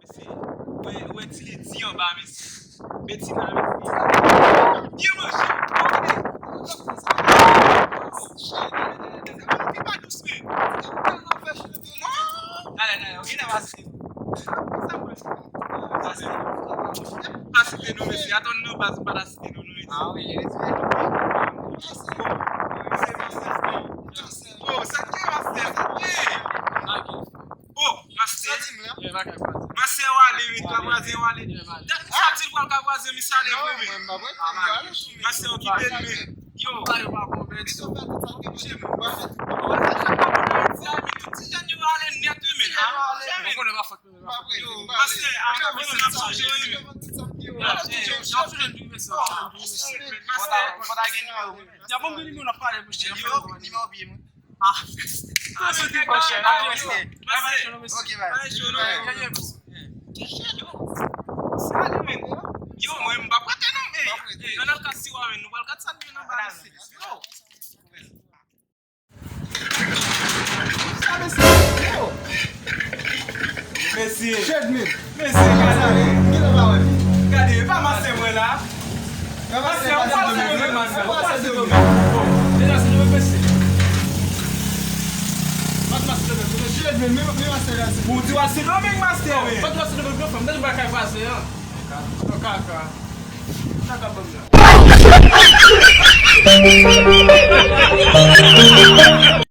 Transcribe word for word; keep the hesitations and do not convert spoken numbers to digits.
Mesye, wè, wè ti Ledi anba, mesye. Betina, mesye. Byen manje. Ki pa dous, men. Dale, dale, ok, n a pase. Pase. Pa site non, mesye. Atann non, baz, pa ta site non, non, mesye. Ah wi, respè. Oh, sa k ye, mastè, sa k ye? Oh, mastè. Mastè, w ale, wi, Kabwazen, w ale. Dat misye ap di l pral Kabwazen, misye ale vre, men. Mastè, okipe l, men. Yo. Tout ti jèn yo ale nèt, wi, men. Yo, mastè, a, mwen ap chanje, wi, men. Mastè. Yo, bon, gen nimewo, n ap pale, monchè. Nimewo, nimewo byen, mwen. Ah. Ah, se te bon, chè. Mastè. Ok, bye. Bye, show, non. Bye. Yo, yo, mwen, m pa prete, non, men. Yo, nan ka siwa, men, nou pral kat sa, men, nan ba, mesye. Yo. Sa, mesye, yo. Mesye. Shade, men. Mesye, gade. Gade, pa mastè mwen la. Mastè, ou pa se domèn, mastè, ou pa se domèn. Bon, deja se domèn, mesye. Pat mastè domèn, domèn. Shade, men, men, men mastè la, se. Ou di w al se domèn, mastè, men. Pat mastè domèn, blo fanm. Tande bagay vwazen an. Kaka. Kaka ban m la.